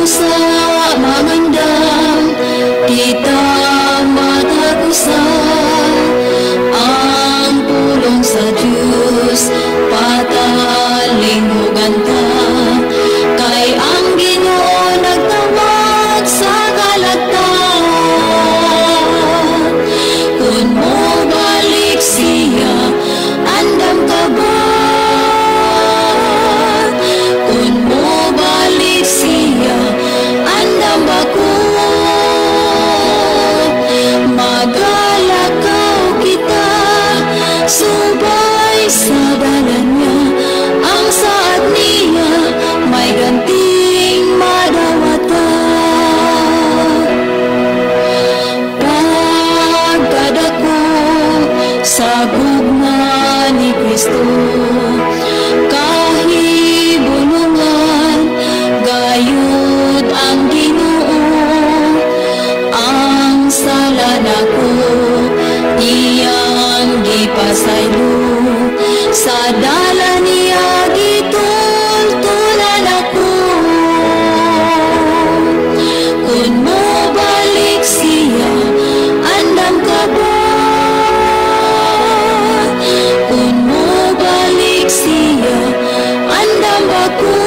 Sa mangandam kita matag usa. Ang pulong sa Dios patalinghugan ta, kay ang Ginoo nagtawag sa kalagtan. Kung mobalik siya, andam ka ba? Kung mobalik siya, andam ba ko? Magalakaw kita subay sa dalan niya. Ang saad niya may ganting madawatan. Pagkadako sa gugma ni Kristo, kahibulungan gayud ang Ginoo. Ang sala nako iyang gipasaylo, sa dala niya gitultulan ako. Kung mobalik siya, andam ka ba? Kung mobalik siya, andam ba ko?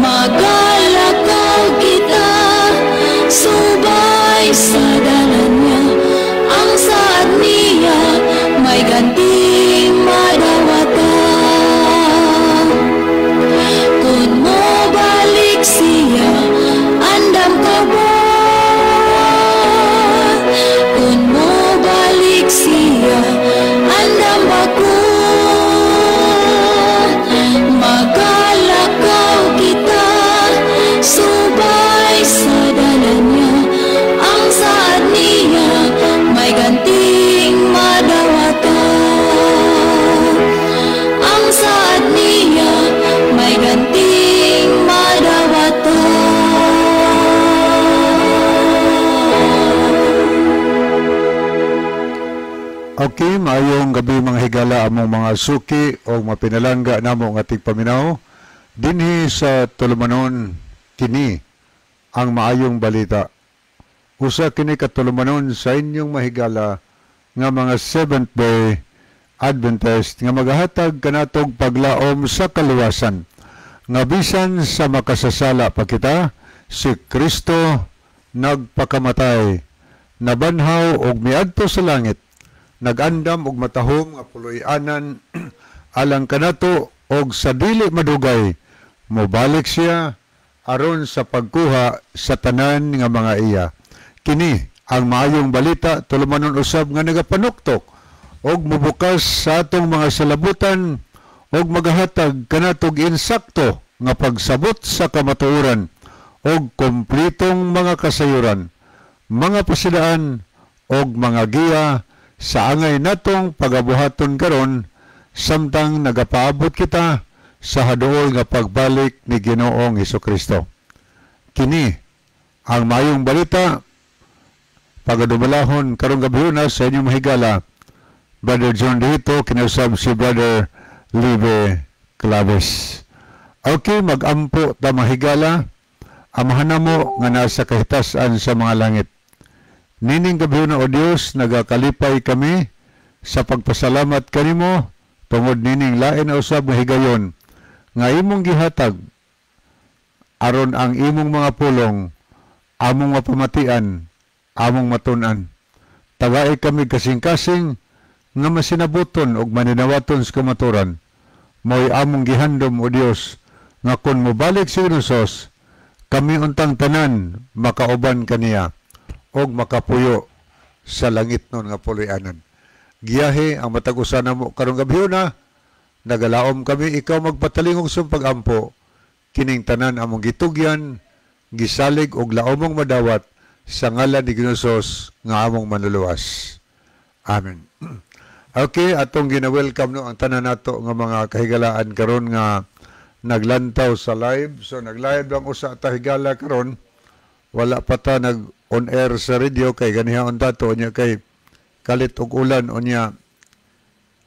Magalakaw kita subay sa dalan niya. Ang saad niya may ganting madawatan. Kung mobalik siya, andam ka ba? Kung mobalik siya, andam ba ko? Magalakaw kita subay sa dalan niya. Ang saad niya may ganting madawatan. Ang saad niya may ganting madawatan. Okay, maayong gabi mga higala, among mga suki o mapinalangga namo nga tigpaminaw dinhi sa tulumanon, kini ang maayong balita. Usa kini ka tulumanon sa inyong mahigala nga mga Seventh Day Adventist nga magahatag kanatog paglaom sa kaluwasan. Nga bisan sa makasasala pa kita, si Kristo nagpakamatay, nabanhaw og miadto sa langit, nagandam og matahom nga puloy-anan alang kanato, og sa dili madugay mobalik siya aron sa pagkuha sa tanan nga mga iya. Kini ang maayong balita, tulumanon usab nga nagapanuktok og mobukas sa atong mga salabutan og magahatag kanatog insakto nga pagsabot sa kamatuoran og kompletong mga kasayuran, mga pasidaan og mga giya sa angay natong pagabuhaton karon samtang nagapaabot kita sa haduol nga pagbalik ni Ginoong Hesukristo. Kini ang maayong balita, pagadumalahon karong gabhiona sa inyong mahigala, Brother John Dito, kinausab si Brother Live Claves. Okay, magampo ta mahigala, Amahan namo nga nasa kahitasan sa mga langit. Nining gabhiona, o Dios, nagakalipay kami sa pagpasalamat kanimo tungod nining lain na usab nga higayon nga imong gihatag aron ang imong mga pulong among mapamatian, among matun-an. Tagai kami kasing-kasing nga masinabuton og maninawaton sa kamaturan. Mao'y among gihandom, o Dios, nga kun mobalik si Hesus, kami untang tanan makauban kaniya og makapuyo sa langit nun nga puloy-anan. Giyahe ang matag usa namo karong gabhiona, nagalaom kami ikaw magpatalingog sa pag-ampo, kining tanan among gitugyan, gisalig og laomong madawat sa ngalan ni Ginoong nga among manluluwas. Amen. Okay, atong gina-welcome no ang tanan nato nga mga kahigalaan karon nga naglantaw sa live. So nag-live lang usa ta higala karon. Wala pa ta nag on air sa radio kay ganihaon ta to, unya kay kalit og ulan, unya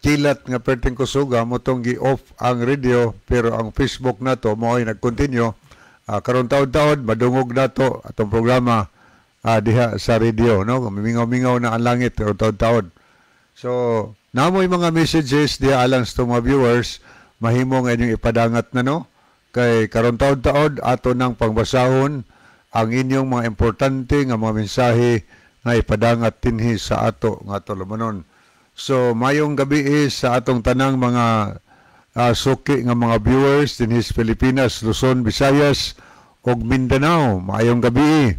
Kilat nga perting kusuga mao tong gi-off ang radio, pero ang Facebook nato mao nag-continue. Karon taod-taod madungog nato atong programa diha sa radio, no? Mingaw-mingaw na ang langit karon taod-taod. So, namoy mga messages diha alang sa mga viewers, mahimo nga inyong ipadangat na, no? Kay karon taod-taod ato nang pangbasahon ang inyong mga importante nga mga mensahe nga ipadangat dinhi sa ato nga tulumanon. So, mayong gabi sa atong tanang mga suki nga mga viewers dinhi sa Pilipinas, Luzon, Visayas ug Mindanao. Maayong gabi.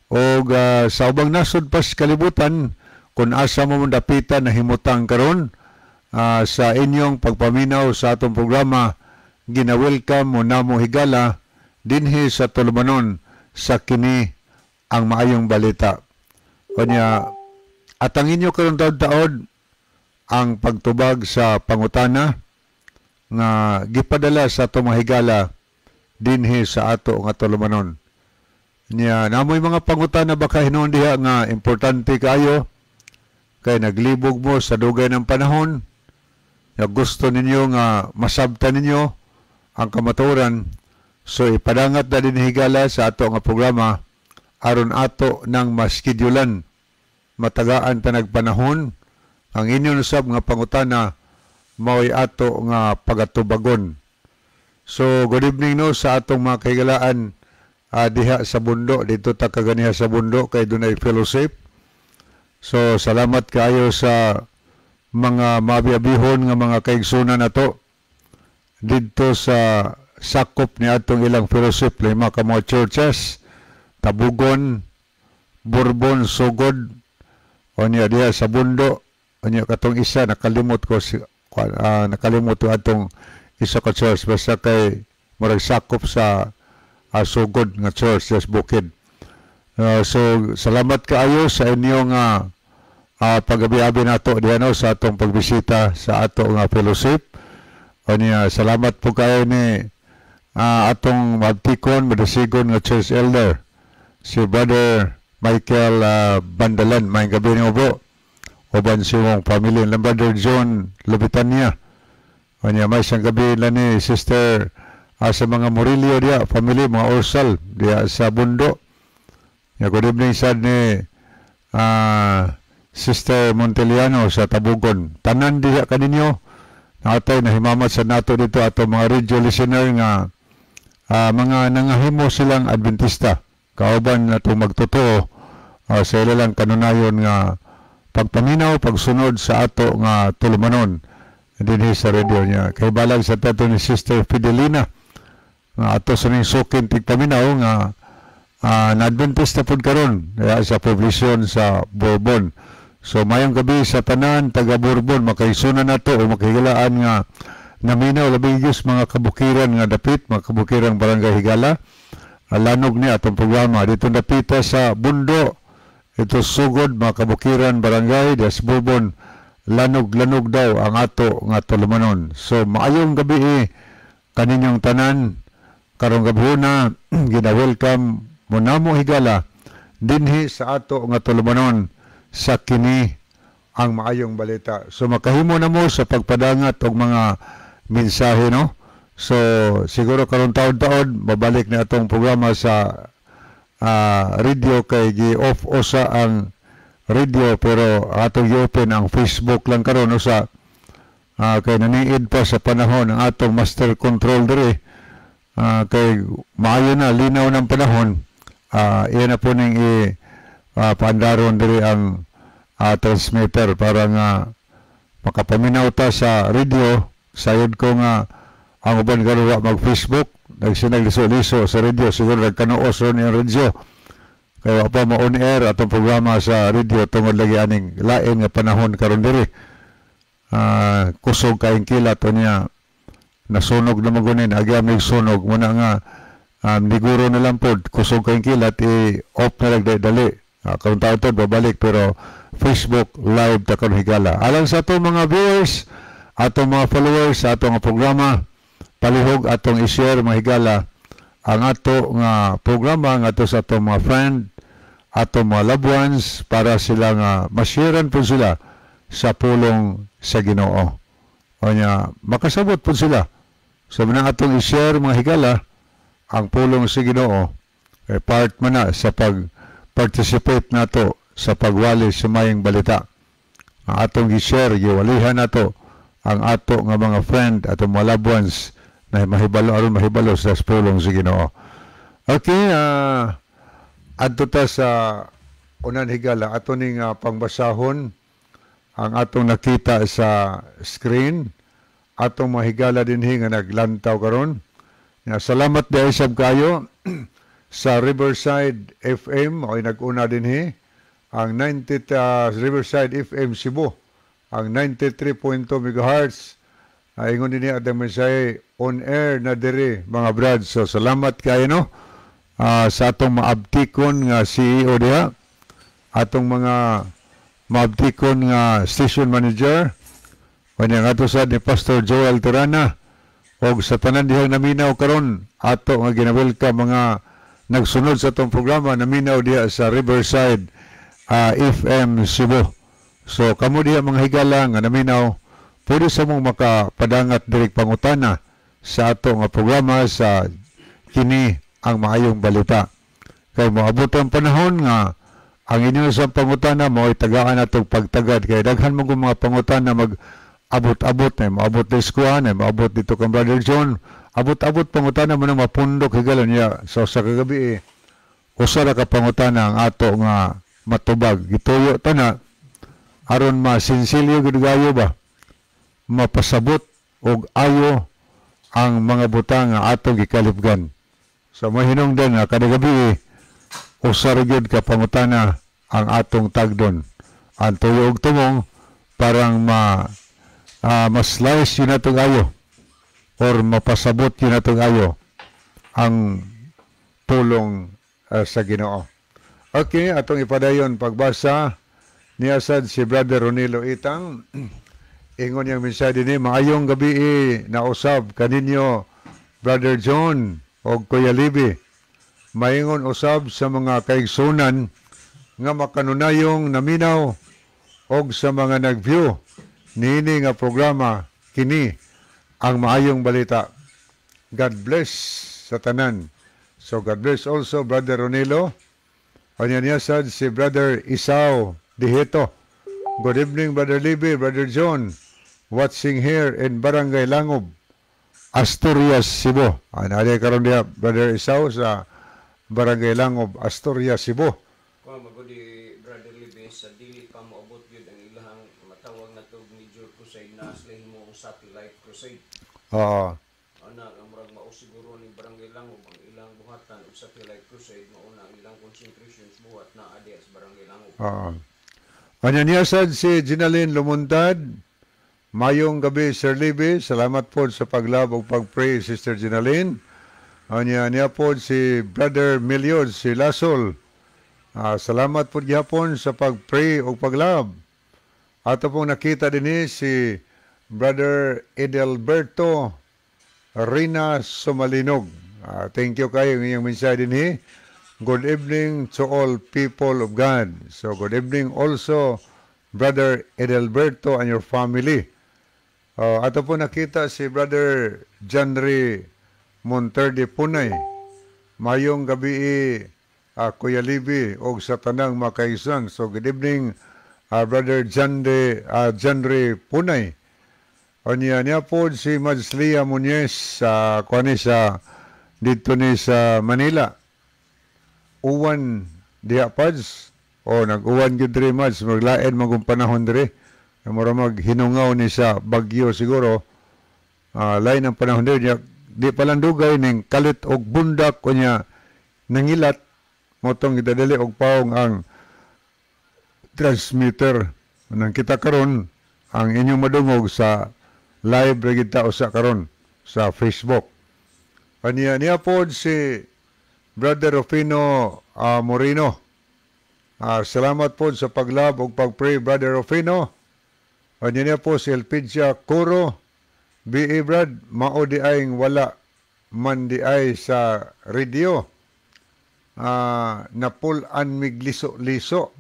Og sa ubang nasod pas kalibutan kung asa mo dapitan na himutang karon sa inyong pagpaminaw sa atong programa, gina-welcome mo namo higala dinhi sa tulumanon sa Kini ang Maayong Balita. Kanya at ang inyo karon taod-taod ang pagtubag sa pangutana nga gipadala sa atong mga higala dinhi sa ato nga tulumanon. Nya namoy mga pangutana baka hinuon diha nga importante kaayo kay naglibog mo sa dugay ng panahon nga gusto ninyo nga masabtan ninyo ang kamatuoran. So ipadangat na din higala sa ato nga programa aron ato nang maskedyulan, matagaan ta nagpanahon ang inyo usab nga pangutana mao'y ato nga pagatubagon. So good evening, no, sa atong mga kahigalaan diha sa Bundo. Dito ta kaganiha sa Bundo kay dunay fellowship. So salamat kaayo sa mga mabiabihon nga mga kaigsunan nato didto sa sakop ni atong ilang fellowship, lima ka mga churches: Tabugon, Bourbon, Sugod, unya diha sa Bundo, unya katong isa nakalimot ko si nakalimot ko atong isa ka church, basta kay murag sakop sa Sugod nga church sa bukid. So salamat kaayo sa inyong pagabi-abi nato diha, no, sa atong pagbisita sa ato nga fellowship. Unya salamat po kayo ni atong mabtikon madasigon nga church elder, si Brother Michael Bandalan. Maayong gabi niyo, bro. Uban si mong family lang, Brother John Lubitania. Unya may isang gabi lang ni Sister sa mga Murillo diya, family, mga Orsal diya sa Bundo. Ya, good evening sad ni Sister Monteliano sa Tabugon. Tanan diha kaninyo. Natay nahimamat sa nato dito ato mga radio listener nga mga nangahimo silang Adventista. Kauban nato magtotoo sa ila lang kanunayon nga pagpaminaw, pagsunod sa ato nga tulumanon dinhi sa radio niya. Kay balag sa tato ni Sister Fidelina nga ato sa ning sukin tigpaminaw nga na Adventista pud karon diha sa poblasyon sa Bourbon. So mayong gabi sa tanan taga Bourbon, makaisuna nato o makahigalaan nga naminaw, labi gyud mga kabukiran nga dapit, mga kabukirang barangay Higala. Lanog ni atong programa dito dapita sa Bundo, ito Sugod, mga kabukiran barangay des Bourbon, lanog-lanog daw ang ato nga tulumanon. So maayong gabi eh, kaninyong tanan karong gabhuna, gina-welcome mo namo higala dinhi sa ato nga tulumanon sa Kini ang Maayong Balita. So makahimo na mo sa pagpadangat og mga mensahe, no? So siguro karon taod-taod babalik na atong programa sa radio kay gi-off usa ang radio pero atong gi-open ang Facebook lang karon usa kay naniid pa sa panahon ang atong master control diri kay maayo na linaw ng panahon, iyan na po ning i paandaron diri ang transmitter para nga makapaminaw ta sa radio. Sayod ko nga ang uban karon wa mag Facebook, nagsinag-liso-liso sa radio, siguro nagkanuos ron yung radio kaya wa pa ma-on air atong programa sa radio tungod lagi aning lain nga panahon karon diri. Kusog kaayong kilat, niya nasunog na magunin agi amig sunog muna nga niguro na lang pod, kusog kaayong kilat, i-off na lang dali. Karon taon to babalik pero Facebook live ta karon higala. Alang sa ato mga viewers, atong mga followers sa atong nga programa, palihog atong i-share mga higala ang ato nga programa ngadto sa atong mga friend, atong mga loved ones para sila nga ma-sharean po sila sa pulong sa Ginoo. O nya, makasabot po sila. So mga atong i-share, mga higala, ang pulong sa Ginoo kay part man na sa pag-participate nato sa pagwali sa mayong balita. Ang atong i-share, giwalihan nato ang ato nga mga friend, atong mga loved ones na mahibalo aron mahibalo sa pulong sa Ginoo. Okay, adto ta sa unan, higala, ato ning pangbasahon ang atong nakita sa screen, atong mahigala dinhi nga naglantaw karon. Ya, salamat diay sab kayo sa Riverside FM o nag-una dinhi ang 90, Riverside FM Cebu, ang 93.2 MHz. Ingon dinhi atong mensahe, "On air na diri, mga brad." So salamat kayo, no, sa atong maabtikon nga CEO diha, atong mga maabtikon nga station manager, kanya nga ato sad ni Pastor Joel Tirana og sa tanan dihang naminaw karon, ato nga gina-welcome mga nagsunod sa atong programa, naminaw diha sa Riverside FM Cebu. So kamo diha, mga higala nga naminaw, pwede sa mong makapadangat diri pangutana sa ato nga programa sa Kini ang Maayong Balita. Kay moabot ang panahon nga ang inyo sa pangutana mo ay tagaan natong pagtagad kay daghan mo kung mga pangutana mag abot-abot na moabot sa eskwelahan na moabot dito kang Brother John, abot-abot pangutana mo na mapundok, higala niya. So sa kagabi eh, usa ra ka pangutana ang ato nga matubag. Gituyo ta na aron masinsilyo gud gayo ba, mapasabot og ayo ang mga butang nga atong gikalipgan. So mahinungdan nga kada gabi eh, usa ra gyud ka pangutana ang atong tagdon. Ang tuyo og tumong parang ma-slice yun natong ayo or mapasabot yun natong ayo ang pulong sa Ginoo. Okay, atong ipadayon pagbasa. Niya sad si Brother Ronilo Itang. Ingon niyang mensahe dinhi, "Maayong gabi na usab kaninyo, Brother John og Kuya Libi. Maingon usab sa mga kaigsunan nga makanunayong naminaw og sa mga nag-view niini nga programa, Kini ang Maayong Balita. God bless sa tanan." So God bless also, Brother Ronilo. Kanya niya sad si Brother Isao Dihito. "Good evening, Brother Libby, Brother John. Watching here in Barangay Langob, Asturias, Cebu." Ano karon diha, Brother Isao, sa Barangay Langob, Asturias, Cebu. Kuha magudi, Brother Libby, sa dili pa moabot gyud ang ilahang matawag na tog major crusade na sila himo ang satellite crusade. Oo. Ana nga murag mao siguro ni Barangay Langob ang ilang buhatan og satellite crusade, mao na ang ilang concentrations buhat na adi sa Barangay Langob. Oo. Kanya niya sad si Ginaline Lumuntad. "Mayong gabi, Sir Libby. Salamat po sa pag-love ug pag-pray, Sister Ginaline." Kanya niya po si Brother Meliod, si Lasol. Salamat po gihapon sa pag-pray ug pag-love. Ato pong nakita din ni si Brother Edelberto Rina Sumalinog. Thank you kayo ng iyong mensahe din eh. "Good evening to all people of God." So good evening also, Brother Edelberto and your family. Ato po nakita si Brother Janry Monterde Punay. "Mayong gabi, Kuya Libby og sa tanang makaisan." So good evening, Brother Janry Punay. Onya niya po si Madslia Muñez sa kuan sa dito ni sa Manila. "Uwan diha, Pads." O nag-uwan gyud diri, Mads, maglain magong panahon diri. Mura mag hinungaw ni sa bagyo siguro. Lain ang panahon diri. Nya, di pa lang dugay ning kalit og bundak unya nangilat motong gidadali og paong ang transmitter. Nang kita karon ang inyong madungog sa live ra gid ta usa karon sa Facebook. Kaniya niya po si Brother Rufino Moreno. "Salamat po sa pag-love ug pag-pray, Brother Rufino." Kaniya niya po si Elpidia Curo. "BA Brad, mao di ay wala man di ay sa radio. Napul-an migliso-liso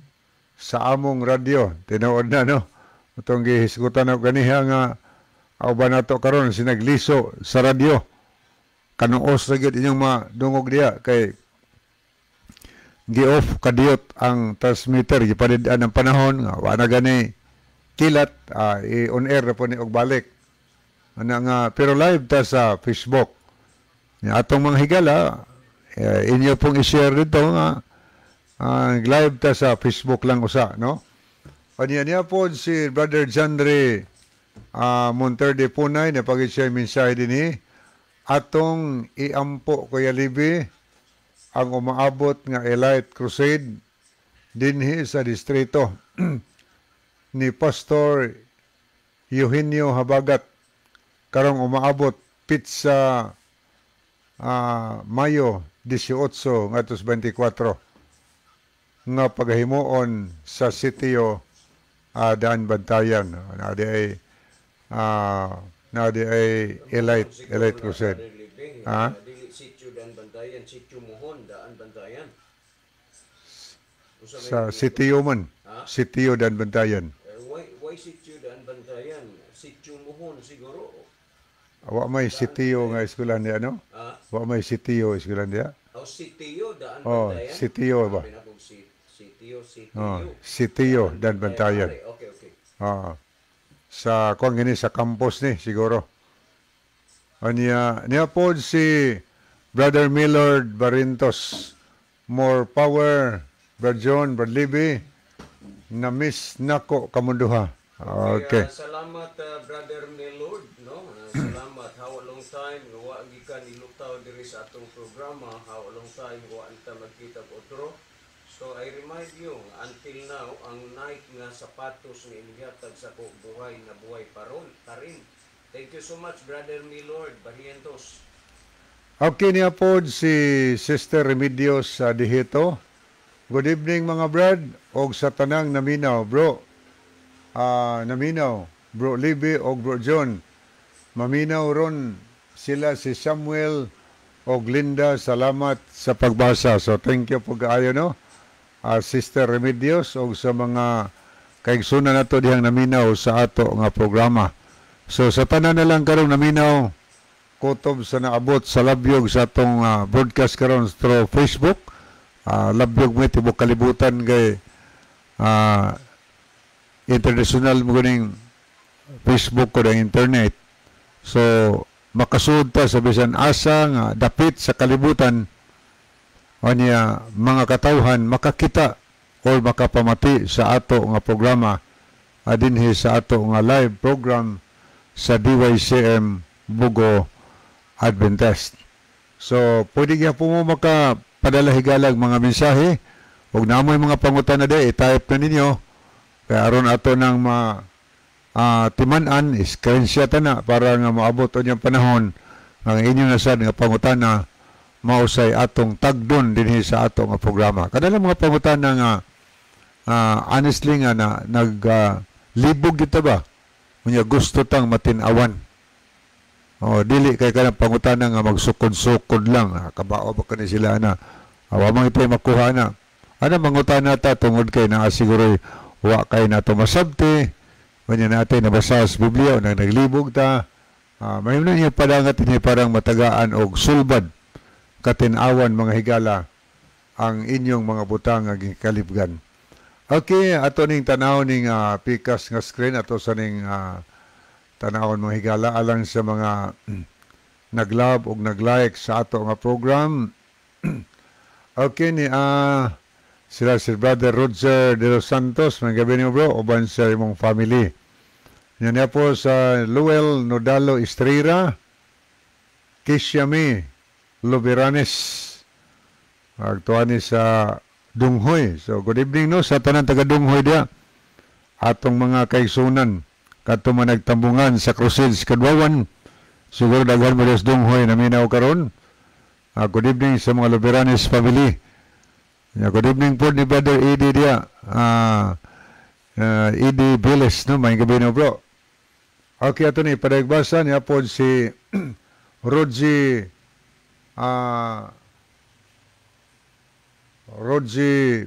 sa among radyo." Tinuod na, no? Itong gihisgutan ako ganiha nga Aw ba nato karon sinagliso sa radyo. Kanuos na gyud inyong madungog diya kay gi-off kadiyot ang transmitter, gipanid-an ang panahon nga wa na gani kilat, i-on air na po ni og balik. Ana nga pero live ta sa Facebook. Nya atong mga higala, inyo pong i-share dito nga live ta sa Facebook lang usa, no? Kanya niya po si Brother Jandre Monterde Punay na pagit siya mensahe dinhi atong iampo, Kuya Libi, ang umaabot nga Elite Crusade dinhi sa distrito ni Pastor Eugenio Habagat karong umaabot petsa Mayo 18 ngadto 24 nga pagahimuon sa sitio Daan Bantayan na di ay Elite Siguro Elite na, Crusade. Brother Libi, Ha? dili sitio Daan Bantayan, sitio Muhon, Daan Bantayan. Unsa may Sa sitio man. Ha? Sitio Daan Bantayan. Eh, why sitio Daan Bantayan? Sitio Muhon siguro. Wa may sitio nga eskwelahan diya, no? Ha? Wa may sitio eskwelahan diya. O sitio Daan Oh, Bantayan? sitio ba? Sabi na kung sitio, sitio. Oh, sitio Daan Bantayan. Okay. Ah. Sa kuan gini sa campus ni siguro. Anya niya po si Brother Millard Barrintos. More power, Brad John, Brad Libby. Na miss nako kamunduha. Okay. Salamat, Brother Milord, no? Salamat, how a long time nga wa gikan ilutaw diri sa atong programa, how a long time wa ta magkita og otro. So I remind you, until now ang Nike nga sapatos nga inihatag sa ko buhay na buhay paron pa rin. Thank you so much, Brother Milord Barrientos. Okay niya po si Sister Remedios sa Dihito. Good evening, mga brad og sa tanang naminaw, bro. Naminaw, Bro Libby og Bro John. Maminaw ron sila si Samuel og Linda. Salamat sa pagbasa. So thank you po kaayo, no? Sister Remedios og sa mga kaigsunan nato dihang naminaw sa ato nga programa. So sa tanan na lang karong naminaw kutob sa naabot sa labyog sa atong broadcast karon through Facebook. Labyog mo tibok kalibutan kay international mo ganing Facebook ko ng internet. So makasud ta sa bisan asa nga dapit sa kalibutan, anya mga katawhan makakita or makapamati sa ato nga programa dinhi sa ato nga live program sa DYCM Bugo Adventist. So pwede gyapon mo makapadala, higalag, mga mensahe ug namoy mga pangutana di i-type na ninyo kay aron ato nang ma timan-an, screenshot na para nga moabot unyang panahon ang inyong nasad nga pangutana mausay atong tagdon dinhi sa ato nga programa. Kadala mga pangutana nga honestly nga na nag libog kita ba? Unya gusto tang matin-awan. Oh, dili kay kanang pangutana nga magsukod-sukod lang, kabao ba kani sila na. Wa man ito'y makuha na. Ana mangutana ta tungod kay naa siguro wa kay nato masabti. Unya natin nabasa sa Biblia nang naglibog ta. May na niya padangat ini parang matagaan og sulbad katin-awan, mga higala, ang inyong mga butang nga gikalibgan. Okay, ato ning tanaw ning pikas nga screen ato sa ning tanawon, mga higala, alang sa mga nag-love ug nag-like sa ato nga program. Okay ni sila si Brother Roger De Los Santos, may gabi niyo, bro, uban sa imong family. Yan niya po sa Luel Nodalo Estrera, Kishyami Luberanes. Agtuan ni sa Dunghoy. So good evening, no, sa tanan taga Dunghoy diya. Atong mga kaigsunan kadto man nagtambungan sa Crusades Kadwawan. Siguro daghan mo sa Dunghoy naminaw karon. Good evening sa mga Luberanes family. Yeah, good evening po ni Brother Eddie diya. Eddie Biles, no, may gabi no, bro. Okay, ato ni padagbasa niya po si Rogie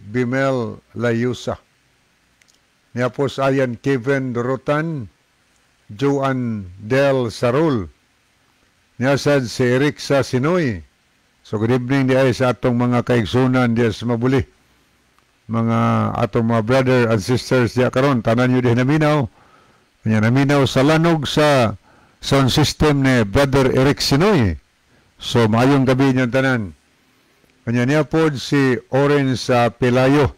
Bimel Layusa. Niya po sa Ayan Kevin Dorotan. Joan Del Sarul. Niya sad si Eric sa Sinoy. So good evening di ay sa atong mga kaigsunan diya sa Mabuli. Mga atong mga brother and sisters diya karon, tanan nyo diha naminaw. Kanya naminaw sa lanog sa sound system ni Brother Eric Sinoy. So maayong gabi niyang tanan. Kanya niya po si Oren sa Pelayo.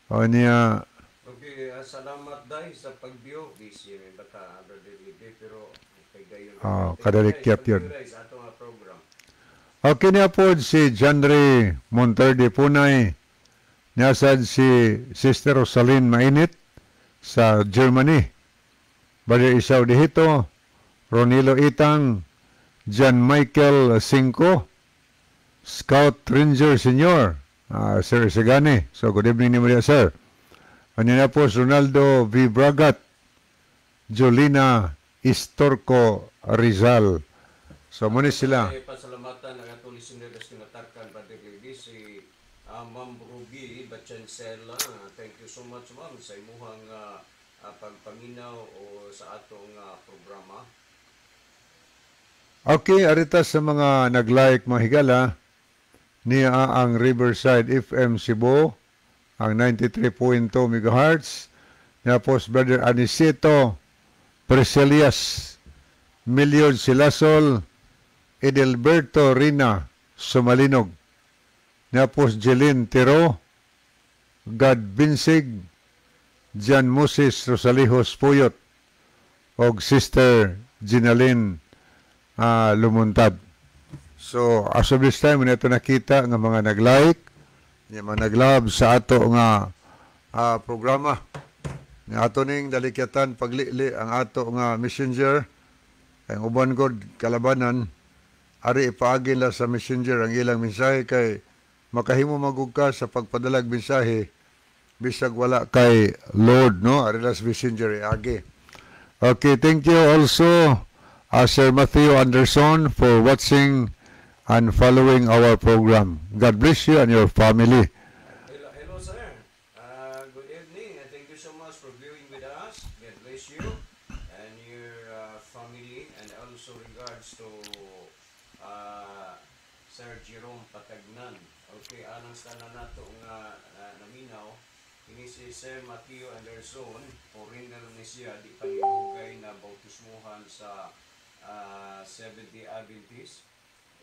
O niya. Okay, salamat dai sa pag-view. Busy rin baka, Brother Libe, pero kay gayon. Ah, Thank you, kadalikyat guys, yun. pag-view, guys, sa atong program. Okay niya po si Janre Monterde Punay. Niya sad si Sister Rosaline Mainit sa Germany. Brother Isaw Dihito, Ronilo Itang, John Michael Cinco, Scout Ranger Senior, Sir Isagani. So good evening ni Maria, sir. Ano na po si Ronaldo V. Bragat, Jolina Istorco Rizal. So muna sila. Ay, pasalamatan ang atong listener sa kinatarkan, Brother Libe, si Ma'am Ruby Bachancela. Thank you so much, ma'am, sa imuhang pagpaminaw o sa atong programa. Okay, arita sa mga nag-like, mga higala, niya ang Riverside FM Cebu, ang 93.2 MHz. Niya po si Brother Anicito Preselias, Milyon Silasol, Edelberto Rina Sumalinog. Niya po si Jeline Tiro, God Binsig, John Moses Rosalijos Puyot, og Sister Ginalyn Lumuntad. So, as of this time, ito nakita nga mga nag-like, nga mga nag-love sa ato nga programa. Nga ato ning dalikyatan paglili ang ato nga messenger. Ang uban god kalabanan, ari ipaagi la sa messenger ang ilang mensahe kay makahimo magug ka sa pagpadalag mensahe bisag wala kay load, no? Ari la sa messenger iagi. Okay, thank you also, Sir Matthew Anderson, for watching and following our program. God bless you and your family. Hello, hello, sir. Good evening and thank you so much for viewing with us. God bless you and your family, and also regards to Sir Jerome Patagnan. Okay, anang sana nato nga naminaw ini si Sir Matthew Anderson, foreigner ni siya, di pa nidugay na bautismuhan sa Seventh-day Adventist.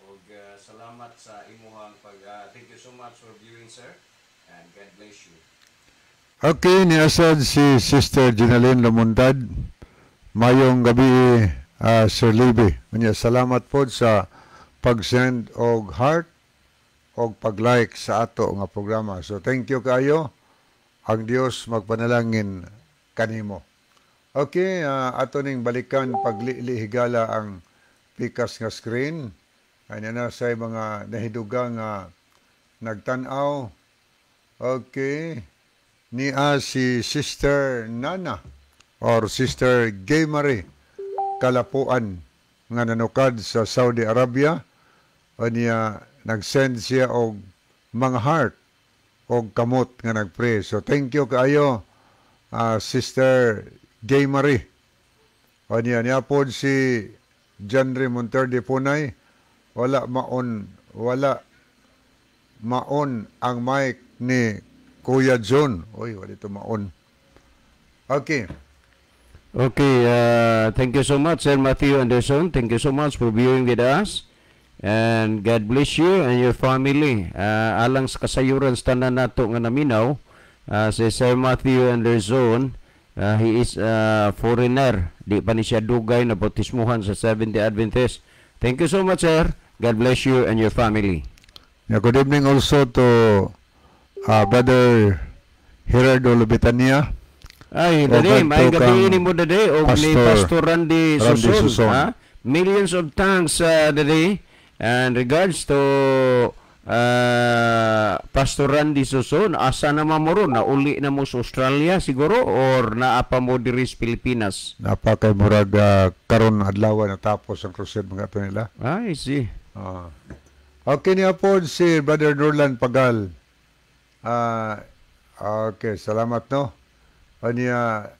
Og salamat sa imuhang pag thank you so much for viewing, sir, and God bless you. Okay, niasad si Sister Ginalyn Lamuntad. Mayong gabi, Sir Libby. Unya, salamat po sa pag-send og heart og pag-like sa ato nga programa. So thank you kayo. Ang Dios magpanalangin kanimo. Okay, ato ning balikan paglili, higala, ang pikas nga screen. Ay na sa mga nahidugang nga nagtan-aw. Okay. Nia si Sister Nana or Sister Gay Marie Kalapuan nga nanukad sa Saudi Arabia. O niya nag-send siya og mga heart og kamot nga nagpray. So thank you kaayo, Sister Gay Marie. O niya niya pod si John Monterde Punay, wala maon ang mic ni Kuya John. Oy, wala ito maon. Okay. Okay, thank you so much, Sir Matthew Anderson. Thank you so much for viewing with us. And God bless you and your family. Alang sa kasayuran sa tanan nato nga naminaw, si Sir Matthew Anderson, he is a foreigner. Di pa ni siya dugay na bautismuhan sa Seventh-day Adventist. Thank you so much, sir. God bless you and your family. Yeah, good evening also to Brother Gerardo Lubitania. Ay, O dali, may kadto gabi kang ni mo dali og ni Pastor Pastor Randy Randy Suson. Suson. Ha? Millions of thanks, dali. And regards to Pastor Randy Suson, asa na mo ron? Nauli na mo sa Australia siguro or naa pa mo diri sa Pilipinas? Napakay murag karon adlaw natapos ang crusade mga ato nila. Ay, see. Ah. Okay niya po si Brother Norlan Pagal. Ah, okay, salamat, no. Aniya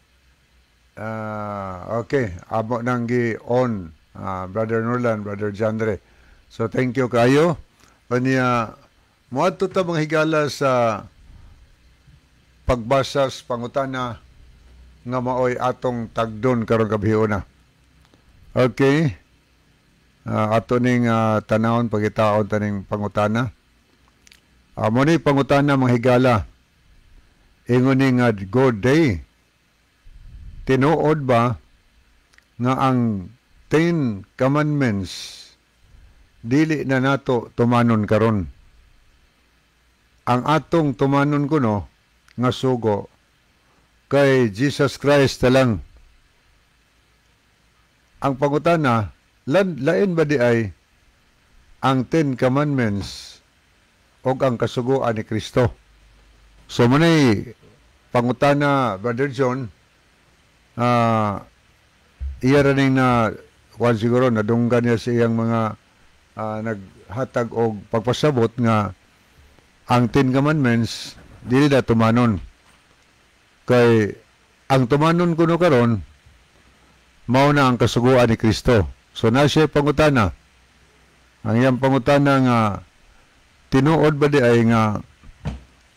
Okay, amo nang gi on, Brother Norlan, Brother Jandre. So thank you kayo. Unya moadto ta, mga higala, sa pagbasa sa pangutana nga maoy atong tagdon karong gabhiona. Okay. Ato ning tanawon, pagitaon taning pangutana. Mo ni pangutana, mga higala. Ingon ni nga, "Good day. Tinuod ba nga ang Ten Commandments dili na nato tumanon karon? Ang atong tumanon kuno nga sugo kay Jesus Christ na lang." Ang pangutana, lain ba di ay ang Ten Commandments o ang kasuguan ni Kristo? So mao pangutana, Brother John, iya ra ning na kuan, siguro nadunggan niya sa iyang mga naghatag og pagpasabot nga ang Ten Commandments dili na tumanon. Kay ang tumanon kuno karon mao na ang kasuguan ni Kristo. So na siya pangutana. Ang iyang pangutana nga tinuod ba di ay nga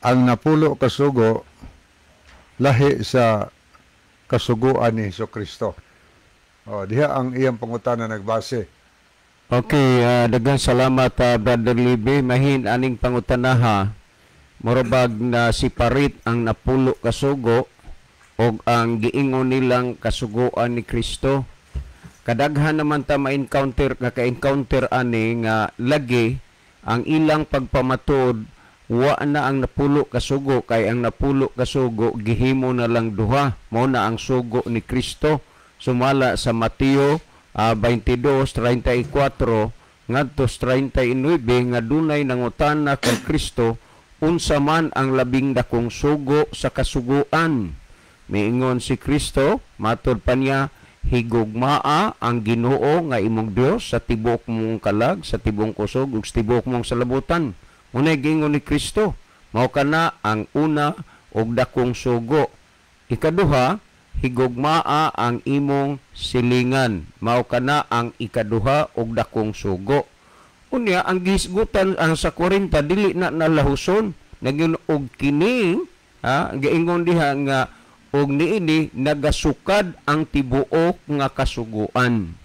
ang napulo kasugo lahi sa kasuguan ni Hesus Kristo? Oh, diha ang iyang pangutana nagbase. Okay, daghang salamat, Brother Libby. Mahin aning pangutanaha. Murabag na separate ang napulo kasugo og ang giingon nilang kasuguan ni Kristo. Kadaghan naman ta ma-encounter, ka-encounter ani nga lagi ang ilang pagpamatuod, wa na ang napulo kasugo kay ang napulo kasugo gihimo na lang duha, mao na ang sugo ni Kristo sumala sa Mateo 22:34 ngadto 39 nga dunay nangutana kay Kristo unsa man ang labing dakong sugo sa kasuguan. Miingon si Kristo, matod pa niya, "Higugmaa ang Ginoo nga imong Dios sa tibuok mong kalag, sa tibuok kusog ug sa tibuok mong salabutan." Unay giingon ni Kristo, mao kana ang una ug dakong sugo. Ikaduha, higugmaa ang imong silingan. Mao kana ang ikaduha ug dakong sugo. Unya ang gihisgutan ang sa 40 dili na nalahuson. Naging og kini ha, giingon diha nga og niini nagasukad ang tibuok nga kasuguan.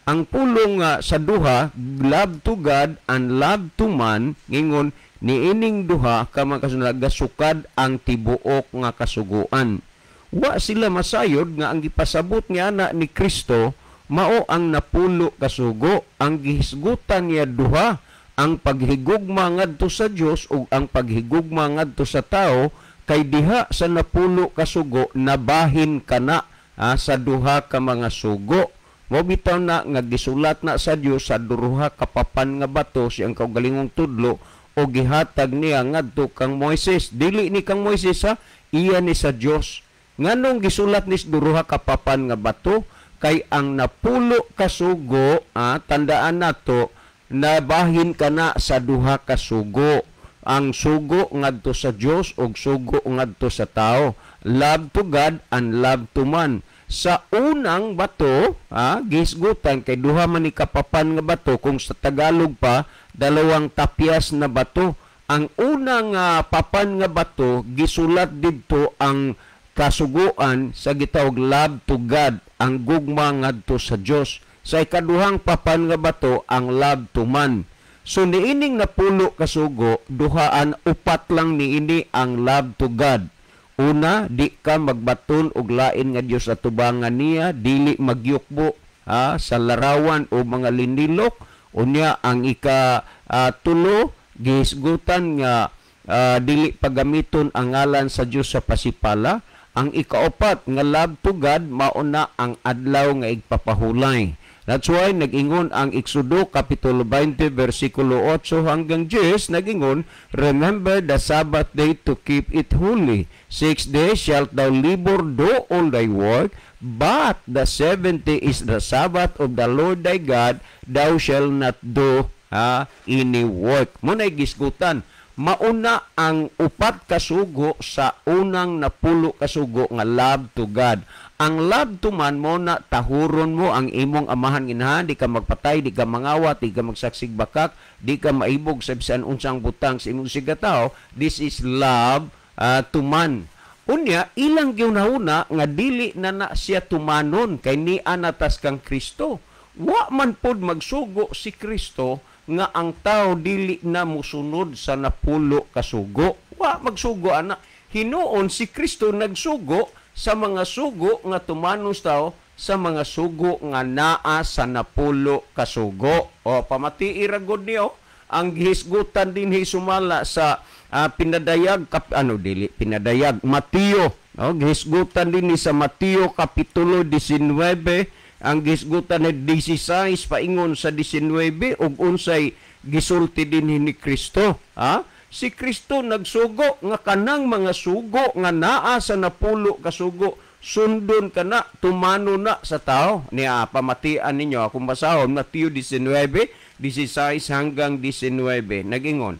Ang pulong nga sa duha, love to God and love to man, ngingon niining duha ka mga kasunod nagasukad ang tibuok nga kasuguan. Wa sila masayod nga ang gipasabot nga ana ni Kristo mao ang napulo kasugo. Ang gihisgutan niya duha, ang paghigugma ngadto sa Dios ug ang paghigugma ngadto sa tao, kay diha sa napulo kasugo nabahin kana sa duha ka mga sugo. Mo bitaw na nga gisulat na sa Dios sa duha ka papan nga bato siyang kaugalingong tudlo o gihatag niya ngadto kang Moises. Dili ni kang Moises ha, iya ni sa Dios. Nganong gisulat ni sa duha ka papan nga bato? Kay ang napulo kasugo, tandaan nato, nabahin kana sa duha ka sugo. Ang sugo ngadto sa Dios ug sugo ngadto sa tao. Love to God and love to man. Sa unang bato, gihisgutan kay duha man ni kapapan nga bato, kung sa Tagalog pa, dalawang tapyas na bato. Ang unang papan nga bato, gisulat didto ang kasuguan sa gitawag love to God, ang gugma ngadto sa Dios. Sa ikaduhang papan nga bato, ang love to man. So niining napulo kasugo, duhaan upat lang niini ang love to God. Una, di ka magbaton og lain nga Dios sa tubangan niya, dili magyukbo sa larawan o mga linilok. Unya ang ika tulo, gihisgutan nga dili paggamiton ang ngalan sa Dios sa pasipala. Ang ikaupat nga love to God, mauna ang adlaw nga igpapahulay. That's why nag-ingon ang Exodo Kapitulo 20 versikulo 8 hanggang 10, nag-ingon, "Remember the Sabbath day to keep it holy. 6 days shalt thou labor, do all thy work, but the seventh day is the Sabbath of the Lord thy God, thou shalt not do any work." Muna'y gisgutan. Mauna ang upat kasugo sa unang napulo kasugo nga love to God. Ang love to man mo na tahuron mo ang imong amahan inahan, di ka magpatay, di ka mangawat, di ka magsaksig bakak, di ka maibog sa bisan unsang butang sa imong sigatao. This is love to man. Unya, ilang giunahuna nga dili na na siya tumanon kay ni anatas kang Kristo. Wa man pod magsugo si Kristo nga ang tao dili na musunod sa 10 ka sugo. Wa magsugo ana. Hinuon si Kristo nagsugo sa mga sugo nga tumanon sa tao, sa mga sugo nga naa sa 10 ka sugo. O pamatii ra gud niyo ang gihisgutan dinhi sumala sa pinadayag pinadayag Mateo. No, gihisgutan dinhi sa Mateo kapitulo 19, ang gihisgutan ni 16 paingon sa 19 ug unsay gisulti dinhi ni Kristo. Ha? Si Kristo nagsugo nga kanang mga sugo nga naa sa 10 ka sugo sundon kana, tumano na sa tao. Niya pamatian ninyo akong basahon Mateo 19:16 hanggang 19. Nagingon,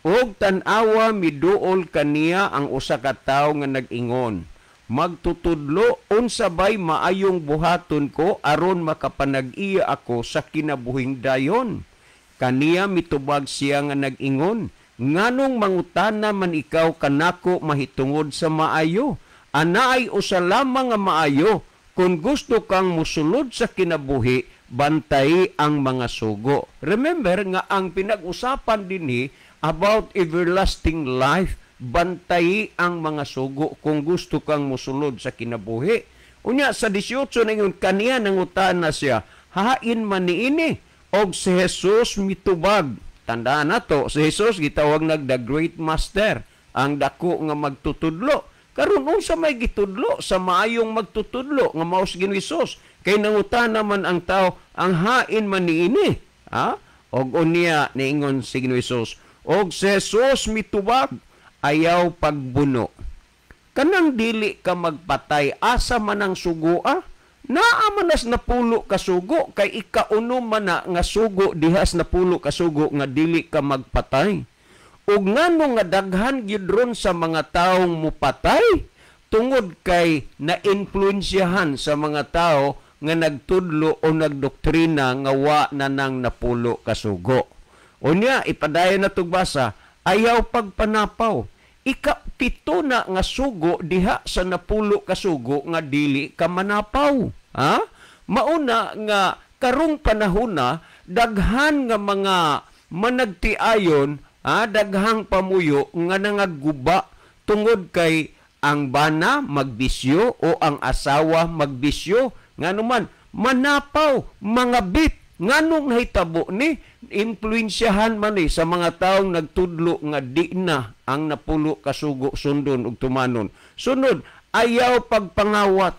og tan-awa miduol kaniya ang usa ka tawo nga nag-ingon, magtutudlo, unsa bay maayong buhaton ko aron makapanag-iya ako sa kinabuhing dayon? Kaniya mitubag siya nga nag-ingon, nganong mangutana man ikaw kanako mahitungod sa maayo? Anaay usa lamang nga maayo. Kung gusto kang musulod sa kinabuhi, bantay ang mga sugo. Remember nga ang pinag-usapan dinhi about everlasting life, bantay ang mga sugo kung gusto kang musulod sa kinabuhi. Unya sa 18 na yun, kaniya nangutana siya, hain man niini? Og si Jesus mitubag. Tandaan nato, si Jesus gitawag nag the great master, ang dako nga magtutudlo. Karon unsa may gitudlo sa maayong magtutudlo nga mao si Ginoo Jesus? Kay nangutana man ang tao, ang hain man niini. Ha? Og unya niingon si Ginoo Jesus, og si Jesus mitubag, ayaw pagbuno. Kanang dili ka magpatay, asa man ang sugoa? Naa man as 10 ka sugo, kay ikauno man na nga sugo dihas 10 ka sugo nga dili ka magpatay. Ug ngano nga daghan gyud ron sa mga taong mupatay? Tungod kay naimpluwensyahan sa mga tao nga nagtudlo o nagdoktrina nga wa na nang 10 ka sugo. Unya, ipadayon na tugbasa, ayaw pagpanapaw. Ikapito na nga sugo diha sa 10 ka sugo nga dili ka manapaw. Ha? Mauna nga karong panahona daghan nga mga managtiayon, ha, daghang pamuyo nga nangaguba tungod kay ang bana magbisyo o ang asawa magbisyo, nganuman manapaw, mga bit. Nganong nahitabo ni impluwensyahan man ni sa mga taong nagtudlo nga di na ang 10 ka sugo sundon ug tumanon. Sunod, ayaw pagpangawat.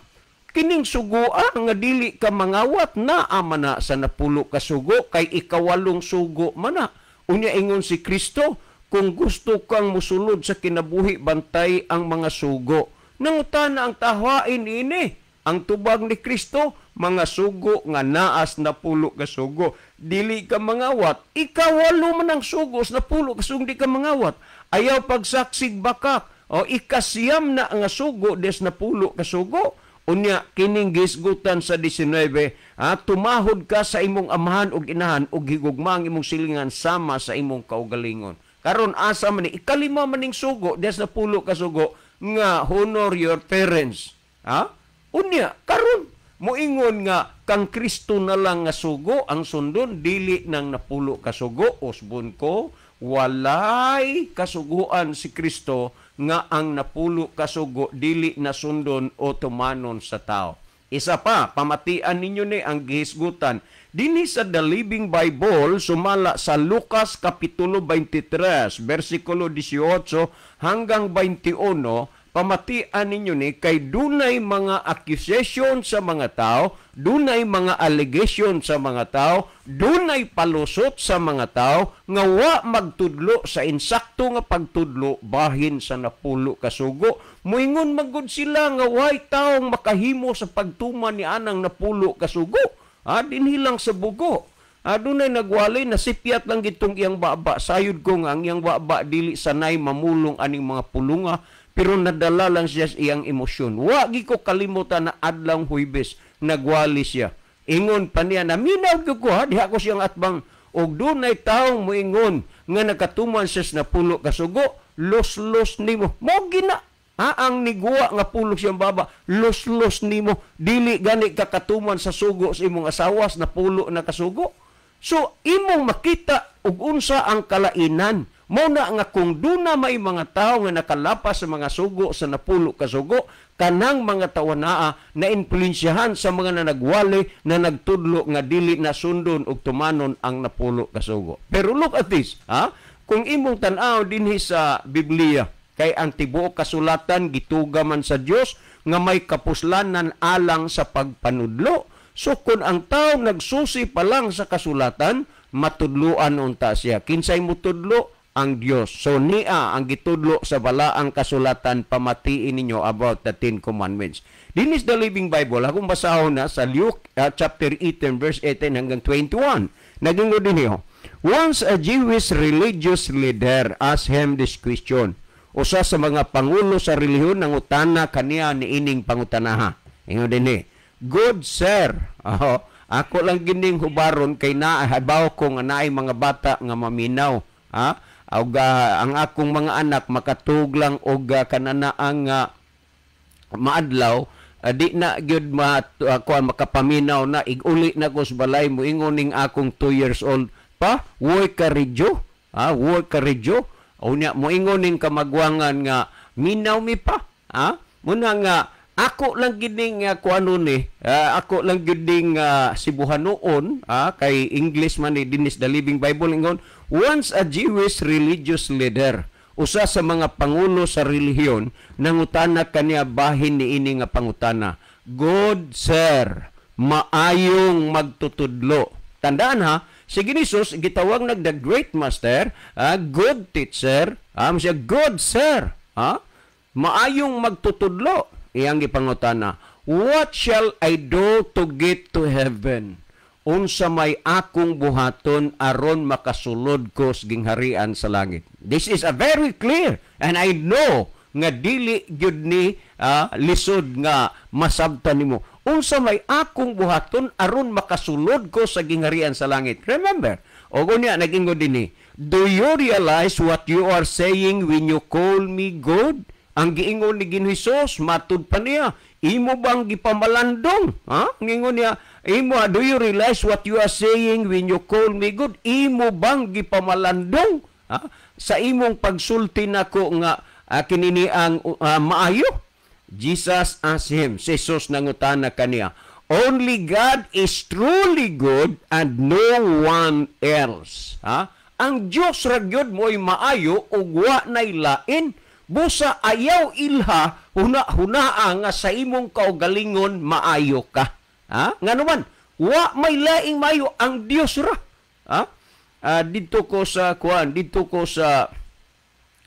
Kining sugoa nga dili ka mangawat naa man na sa 10 ka sugo kay ikawalong sugo man na. Unya ingon si Kristo, kung gusto kang musulod sa kinabuhi, bantay ang mga sugo. Nangutana ang tahain ini. Ang tubag ni Kristo, mga sugo nga naas 10 ka sugo. Dili ka mangawat. Ikawalo man ang sugo sa 10 ka sugo, di ka mangawat. Ayaw pagsaksig bakak. O ikasiyam na nga sugo des 10 ka sugo. Unya kining gisgutan sa 19, ha, tumahod ka sa imong amahan ug inahan ug higugma ang imong silingan sama sa imong kaugalingon. Karon asa man ni ikalima maning sugo des 10 ka sugo nga honor your parents. Ha? Unya karon moingon nga kang Kristo na lang nga sugo ang sundon, dili nang 10 ka sugo. Usbon ko, walay kasuguan si Kristo nga ang 10 ka sugo dili na sundon o tumanon sa tao. Isa pa, pamatian ninyo ni ang gihisgutan dinhi sa The Living Bible sumala sa Lucas kapitulo 23 bersikulo 18 hanggang 21. Pamatian ninyo ni kay dunay mga accusation sa mga tao, dunay mga allegation sa mga tao, dunay palusot sa mga tao nga wa magtudlo sa insakto nga pagtudlo bahin sa 10 ka sugo. Moingon magud sila nga way taong makahimo sa pagtuman ni anang 10 ka sugo. Ha, dinhi lang sa bugo. Adunay nagwalay na sipyat lang gitong iyang baba. Sayod ko nga ang iyang baba dili sanay mamulong aning mga pulunga, Pero nadala lang siya sa iyang emosyon. Wa gi ko kalimutan na adlawng Huwebes nagwali siya. Ingon pa niya, naminaw gyud ko ha, diha ko siyang atbang og dunay taong moingon nga nakatuman siya sa 10 ka sugo, los-los nimo. Mo gina ha, ang niguwa nga pulong siyang baba, los-los nimo, dili gani ka katuman sa sugo sa imong asawas na 10 na kasugo. So imong makita ug unsa ang kalainan. Mao na nga kung duna may mga tawo nga nakalapas sa mga sugo sa 10 ka sugo, kanang mga tawo naa na influensyahan sa mga nanagwali na nagtudlo nga dili na sundon ug tumanon ang 10 ka sugo. Pero look at this, ha? Kung imong tan-aw dinhi sa Biblia, kay ang tibuok kasulatan gituga man sa Dios nga may kapuslanan alang sa pagpanudlo. So kung ang tao nagsusi pa lang sa kasulatan, matudluan unta siya. Kinsay mutudlo? Ang Dios. So niya ang gitudlo sa balaang kasulatan, pamatiin ninyo about the 10 Commandments. This is the Living Bible. Akong basahon na sa Luke chapter 18 verse 18 hanggang 21. Nagingo din niyo. Once a Jewish religious leader asked him this question. Usa sa mga pangulo sa relihiyon nangutana kaniya niining pangutanaha. Ingon din ni, "Good sir." Oh, ako lang gining hubaron kay naahabaw ko nga naay mga bata nga maminaw. Ha? Og ang akong mga anak makatuglang og kananaang maadlaw, di na gyud kuan makapaminaw na iguli na ko sa balay, moingon ning akong 2 years old pa, "Woy ka radyo." Ha, "Woy ka radyo." Unya moingon ning kamagwangan nga minaw mi pa. Ha? Muna nga ako lang gining kuano ni, ako lang gining Sibuhanoon, kay English man ni dinis the Living Bible. Ingon, once a Jewish religious leader, usa sa mga pangulo sa relihiyon, nangutana kaniya bahin niini nga pangutana. "Good sir, maayong magtutudlo." Tandaan ha, si Jesus gitawag nag the great master, good teacher, siya good sir, ha? Maayong magtutudlo. Iyang gipangutana, "What shall I do to get to heaven?" Unsa may akong buhaton aron makasulod ko sa gingharian sa langit? This is a very clear, and I know nga dili gyud ni lisod nga masabtan nimo. Unsa may akong buhaton aron makasulod ko sa gingharian sa langit? Remember, og unya nag-ingon dinhi, "Do you realize what you are saying when you call me good?" Ang giingon ni Ginoong Hesus, matud pa niya, imo bang gipamalandong? Ha? Ngingon niya, imo, "Do you realize what you are saying when you call me good?" Imo bang gipamalandong? Ha? Sa imong pagsulti nako nga kinini ang maayo? Jesus asked him, si Jesus nangutana kaniya, "Only God is truly good and no one else." Ha? Ang Dios ra gyud mo'y maayo ug wa nay lain. Busa ayaw ilha huna-hunaa nga sa imong kaugalingon maayo ka. Ha? Ngano man, wa may laing maayo, ang Dios ra. Ha? Didto ko sa kuan, didto ko sa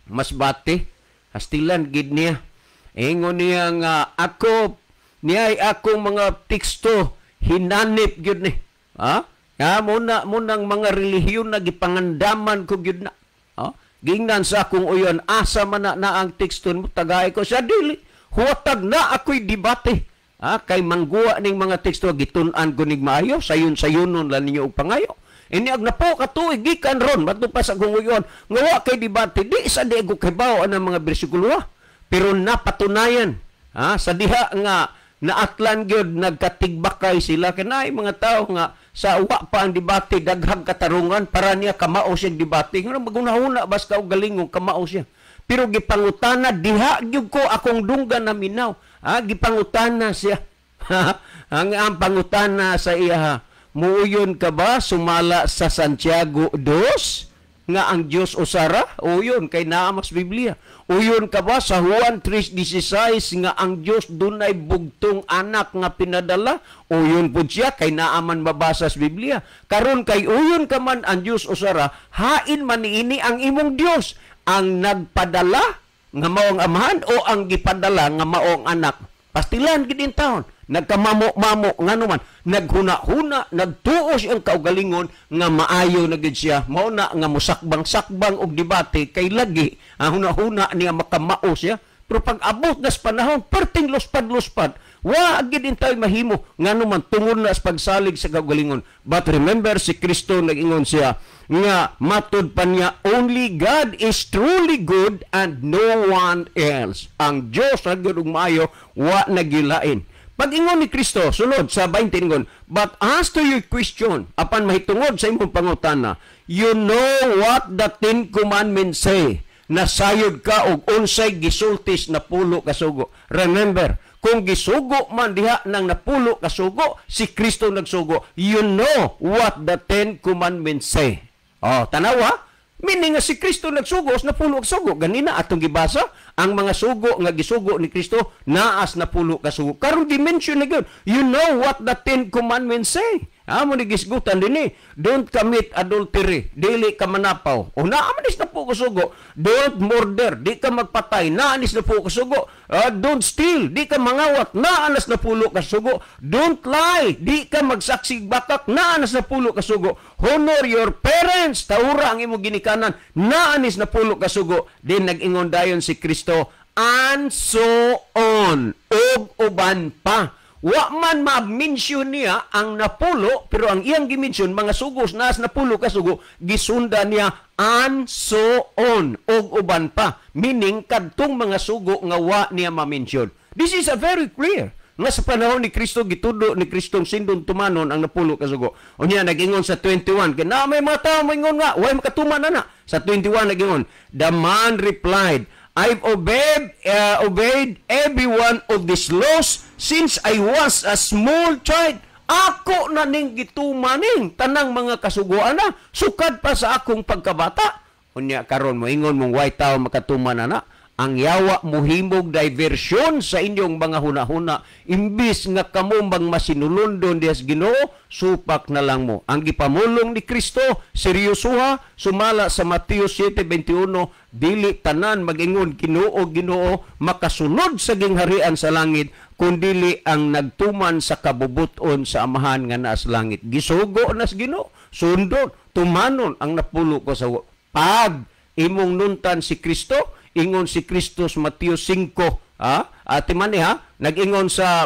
Masbate, hastilan gid niya. Ingon niya nga ako niya ay akong mga teksto hinanip gyud ni. Ha? Nga muna munang mga relihiyon na gipangandaman ko gyud na. Ha? Gingnan sa akong uyon, asa man na ang teksto mo, tagay ko siya, dili. Huwatag na ako'y debate. Ha? Kay mangguwa ning mga teksto, gitun-an ko ning maayo, sayon-sayunon lang ninyo og pangayo. Ini ag napo katuig gikan ron, mato pa sa akong uyon, nga wa kay debate, di sa di ko kibaw ang mga bersikulo. Pero napatunayan, ha? Sa diha nga naatlan gyud nagkatigbakay sila kanay mga tao nga sa wa pa ang debate daghang katarungan para niya kamao siya debate ngano magunahuna bas ka og galingon kamao siya, pero gipangutana diha gyud ko akong dunggan na minaw, ha, gipangutana siya. Ang pangutana sa iya, muuyon ka ba sumala sa Santiago 2 nga ang Dios usara? Uyon kay naa mas Biblia. Uyon ka ba sa Juan 3:16 nga ang Dios dunay bugtong anak nga pinadala? Uyon pud siya kay naa man mabasa sa Biblia. Karon kay uyon ka man ang Dios usara, hain man niini ang imong Dios, ang nagpadala nga mao ang amahan o ang gipadala nga mao ang anak? Pastilan gid in taon. Nagkamamo-mamo ngano man naghuna-huna, nagtuo siyang kaugalingon nga maayo na gid siya. Mao na nga mosakbang-sakbang og debate kay lagi ang huna-huna niya makamao siya. Pero pag abot na sa panahon, perting luspad-luspad, wa gid tayo mahimo ngano man tungod na sa pagsalig sa kaugalingon. But remember, si Kristo nag-ingon siya nga matud pa niya, only God is truly good and no one else. Ang Dios ra gyud og maayo, wa nagilain. Pag-ingon ni Kristo, sunod sa 20 ingon, "But as to your question," apan mahitungod sa imong pangutana, "you know what the Ten Commandments say." Nasayod ka og unsay gisultis 10 ka sugo. Remember, kung gisugo man diha ng 10 ka sugo, si Kristo nagsugo. You know what the Ten Commandments say. Oh, tanawa. Meaning nga si Kristo nagsugo sa 10 ka sugo. Ganina atong gibasa ang mga sugo nga gisugo ni Kristo naas 10 ka sugo. Karon gi-mention na gyud. You know what the Ten Commandments say. Amo ni gisgutan dinhi. Don't commit adultery. Dili ka manapaw. O naa man is 10 ka sugo. Don't murder. Di ka magpatay. Naa ni 10 ka sugo. Don't steal. Di ka mangawat. Naa nas 10 ka sugo. Don't lie. Di ka magsaksig bakak. Naa nas 10 ka sugo. Honor your parents. Taura ang imong ginikanan. Naa nis 10 ka sugo. Din nag-ingon dayon si Kristo, "And so on." Ug uban pa. Wa man ma-mention niya ang 10, pero ang iyang gi-mention mga sugos naas 10 ka sugo, gisunda niya "and so on," ug uban pa, meaning kadtong mga sugo nga wa niya ma-mention. This is a very clear nga sa panahon ni Kristo gitudo ni Kristong sindon tumanon ang 10 ka sugo. Unya nag-ingon sa 21, kay na may mga tao moingon nga way makatuman ana. Sa 21 nag-ingon, the man replied, "I've obeyed every one of these laws since I was a small child." Ako na ning gitumaning tanang mga kasuguan na sukad pa sa akong pagkabata. Unya karon moingon mong way tao makatuman ana. Ang yawa muhimog diversion sa inyong mga hunahuna. Imbis nga kamo bang masinulondon diha sa Ginoo, supak na lang mo. Ang gipamulong ni Kristo, seryosoha, sumala sa Mateo 7:21, dili tanan mag-ingon, "Ginoo, Ginoo," makasulod sa gingharian sa langit, kundili ang nagtuman sa kabubuton sa Amahan nga naa sa langit. Gisugo na sa Ginoo, sundon, tumanon ang 10 ka sugo. Pag imong nuntan si Kristo, ingon si Kristo sa Mateo 5, ha? Ate man ha, nag-ingon sa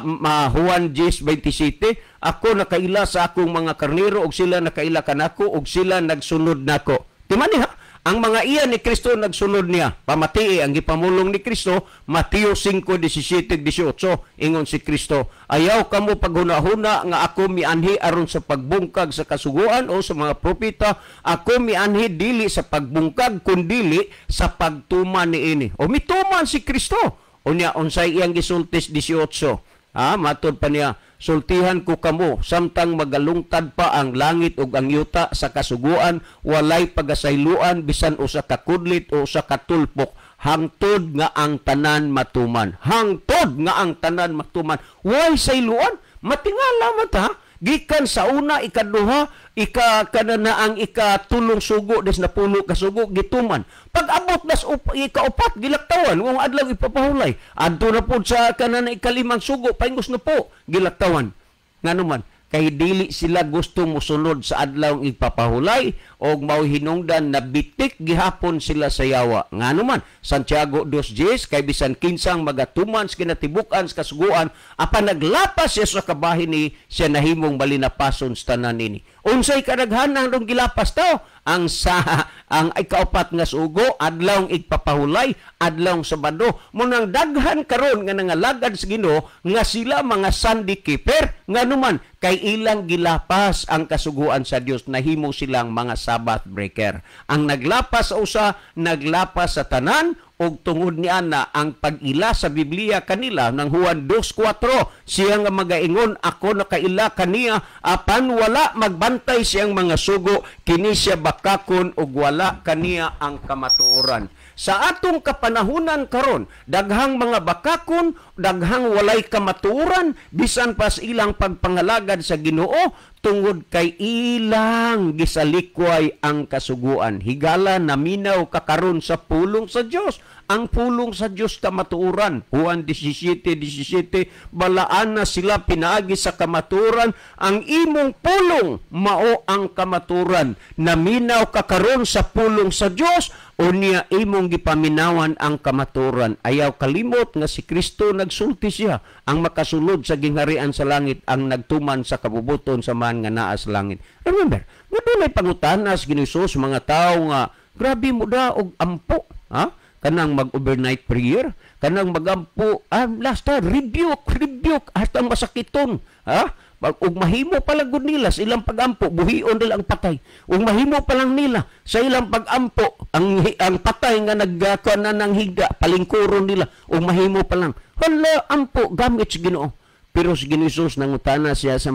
Juan 10:27, "Ako nakaila sa akong mga karnero ug sila nakaila kanako ug sila nagsunod nako." Timani ha, ang mga iya ni Kristo nagsunod niya. Pamatii ang gipamulong ni Kristo, Mateo 5:17-18, ingon si Kristo, "Ayaw kamo paghuna-huna nga ako mianhi aron sa pagbungkag sa kasuguan o sa mga propeta. Ako mianhi dili sa pagbungkag kundili sa pagtuman niini." O mituman si Kristo. Unya unsay iyang gisultis 18? Ah, matod pa niya, "Sultihan ko kamo, samtang magalungtad pa ang langit ug ang yuta sa kasuguan, walay pagasayloan bisan usa ka kudlit o usa ka tulpok hangtod nga ang tanan matuman." Hangtod nga ang tanan matuman. Way sayloan, matingala man ta. Gikan sa una, ikaduha, ika kanana ang ikatulong sugo des 10 ka sugo gituman. Pag abot nas ikaupat, gilaktawan kung adlaw ipapahulay. Adto na pod sa kanana ikalimang sugo, paingos na po gilaktawan. Ngano man kay dili sila gusto mosunod sa adlaw ipapahulay og mao hinungdan na bitik gihapon sila sa yawa. Ngano man, Santiago 2:10, kay bisan kinsang magatuman sa kinatibuk-an sa kasuguan apan naglapas siya sa kabahin ni siya nahimong balinapason sa tanan nini. Unsay kadaghanan ang gilapas tao? Ang sa ang ikaupat nga sugo, adlaw igpapahulay, adlaw Sabado. Munang daghan karon nga nangalagad sa Ginoo nga sila mga Sunday keeper, nganuman kay ilang gilapas ang kasuguan sa Dios, nahimo silang mga Sabbath breaker. Ang naglapas sa usa, naglapas sa tanan, og tungod ni ana ang pag-ila sa Biblia kanila ng Juan 2:4, siya nga magaingon ako nakaila kaniya apan wala magbantay siyang mga sugo, kini siya bakakon ug wala kaniya ang kamatuoran. Sa atong kapanahunan karon, daghang mga bakakon, daghang walay kamatuoran bisan pa sa ilang pagpangalagad sa Ginoo tungod kay ilang gisalikway ang kasuguan. Higala, naminaw ka karon sa pulong sa Dios. Ang pulong sa Dios kamatuoran. Juan 17:17, balaan na sila pinaagi sa kamatuoran, ang imong pulong mao ang kamatuoran. Naminaw ka karon sa pulong sa Dios o niya imong gipaminawan ang kamatuoran. Ayaw kalimot nga si Kristo nagsulti siya, ang makasulod sa gingharian sa langit ang nagtuman sa kabubuton sa man nga naa sa langit. Remember, nga dunay pangutana sa Ginoo sa mga tawo nga grabe mo da og ampo, ha? Kanang mag-overnight prayer, kanang magampo, last time, rebuke, rebuke, hasta masakiton, ha? Ug mahimo pa lang gud nila sa ilang pagampo, buhion nila ang patay. Ug mahimo pa lang nila sa ilang pagampo, ang patay nga nagkuan na ng higa, palingkuron nila, ug mahimo pa lang. Hala, ampo, gamit sa Ginoo. Pero si Ginoo Jesus nangutana siya sa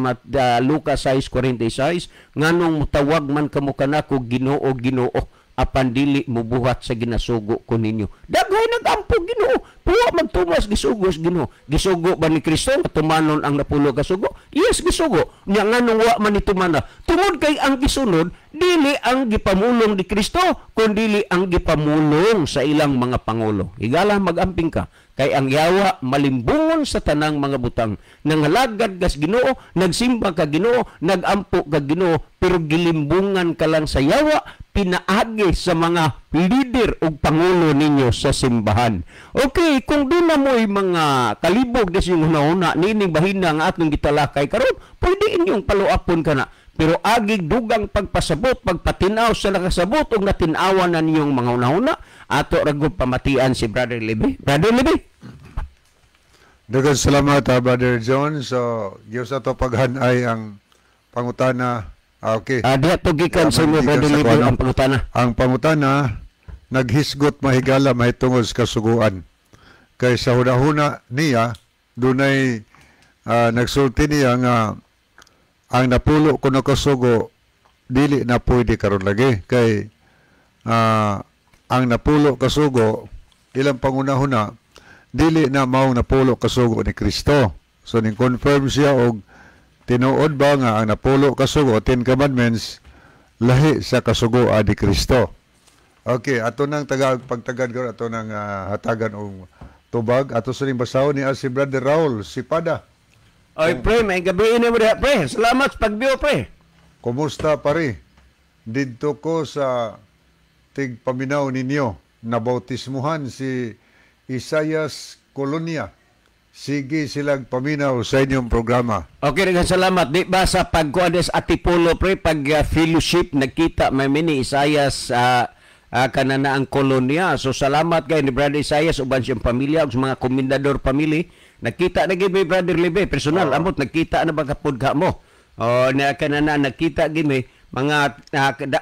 Lucas 6:46, nganong mutawag man kamo kanako Ginoo, Ginoo, apan dili mubuhat sa ginasugo ko ninyo. Daghay nagampo Ginoo, puwa magtumas gisugo sa Ginoo. Gisugo ba ni Kristo nga tumanon ang napulo ka sugo? Yes, gisugo. Nya nganong wa man ni tumana? Tungod kay ang gisunod dili ang gipamulong ni Kristo, kundili ang gipamulong sa ilang mga pangulo. Higala, magamping ka kay ang yawa malimbungon sa tanang mga butang. Nangalagad kas Ginoo, nagsimba ka Ginoo, nagampo ka Ginoo, pero gilimbungan ka lang sa yawa pinaagi sa mga leader o pangulo ninyo sa simbahan. Okay, kung di na mo'y mga kalibog na siyong hunahuna, nining bahina nga atong gitalakay karon, pwede inyong paluapon ka na. Pero agig dugang pagpasabot, pagpatinaw sa nakasabot og natinawan na ninyong mga hunahuna, ato ragod pamatian si Brother Libby. Brother Libby. Daghang salamat, Brother John. So, Diyos ato paghanay ang pangutana. Okay. Diha to gikan sa imo, Brother Libby, ang pangutana. Ang pangutana, naghisgot mahigala mahitungod sa kasuguan. Kay sa hunahuna niya, dunay nagsulti niya nga ang napulo kuno kasugo dili na pwede karon lagi kay ang napulo kasugo ilang pangunahuna dili na mao napulo kasugo ni Kristo. So ning confirm siya og tinuod ba nga ang napulo kasugo, Ten Commandments, lahi sa kasugoan ni Kristo. Okay, ato nang pagtagad karon, ato nang hatagan og tubag, ato sa ning basahon ni si Brother Raul Sipada. Oy, pre, may gabi ini mo diha, pre. Salamat sa pagbiyo, pre. Kumusta, pare? Didto ko sa tigpaminaw ninyo, nabautismuhan si Isayas Colonia. Sige silang paminaw sa inyong programa. Okay, daghang salamat. Di ba sa pagkuan sa Atipolo, pre, pag fellowship, nagkita may mini Isayas kanana ang kolonya. So salamat kay ni Brother Isayas uban siyang pamilya ug sa mga komendador family. Nagkita na gid mi Brother Libe personal. Amot nagkita na ba kapud ka mo? O na kanana nagkita gid mi mga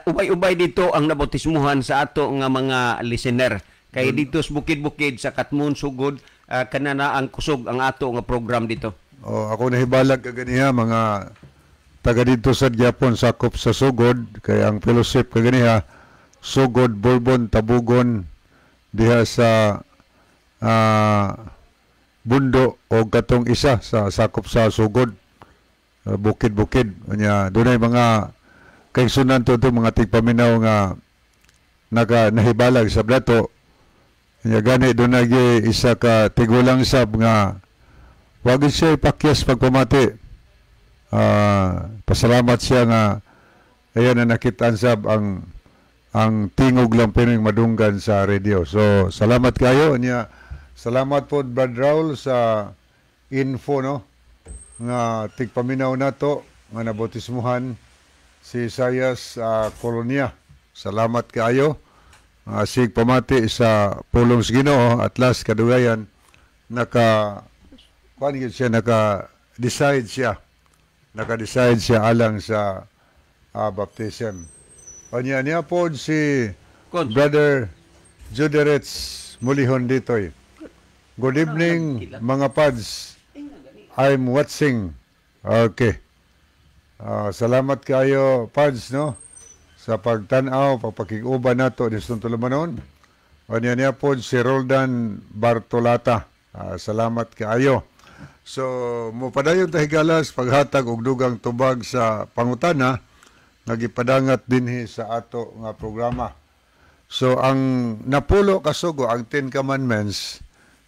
ubay-ubay dito ang nabautismuhan sa ato nga mga listener. Kay dito sa bukid-bukid sa Katmon sugod kanana ang kusog ang ato nga program dito. Oh, ako nahibalag kaganiha mga taga dito sa Gyapon sakop sa Sugod kay ang fellowship kaganiha Sugod, Bourbon, Tabugon diha sa Bundo o katong isa sa sakop sa Sugod, bukid-bukid. Unya dunay mga kaigsunan to mga tigpaminaw nga naka nahibalag sa plato. Unya gani dunay gyud isa ka tigulang sab nga wag siya ipakyas pagpamati. Pasalamat siya nga ayan na nakitaan sab ang tingog lang pining madunggan sa radio. So salamat kayo. Unya salamat po Brad Raul sa info no nga tigpaminaw nato nga nabautismuhan si Isayas Colonia. Salamat kaayo. Sig pamati sa pulong sa Ginoo at last kadugayan naka kuan gyud siya, naka decide siya. Naka-decide siya alang sa baptism. Unya niya pod si Cons. Brother Juderets Mulihon ditoy. Good evening, mga pads. I'm watching. Okay. Salamat kayo, pads, no? Sa pagtanaw, pagpakiguban nato ni Tulumanon. Unya niya po si Roldan Bartolata. Salamat kaayo. So, mopadayon ta, higalas, paghatag og dugang tubag sa pangutana nga gipadangat dinhi sa ato nga programa. So ang napulo ka sugo, ang 10 Commandments,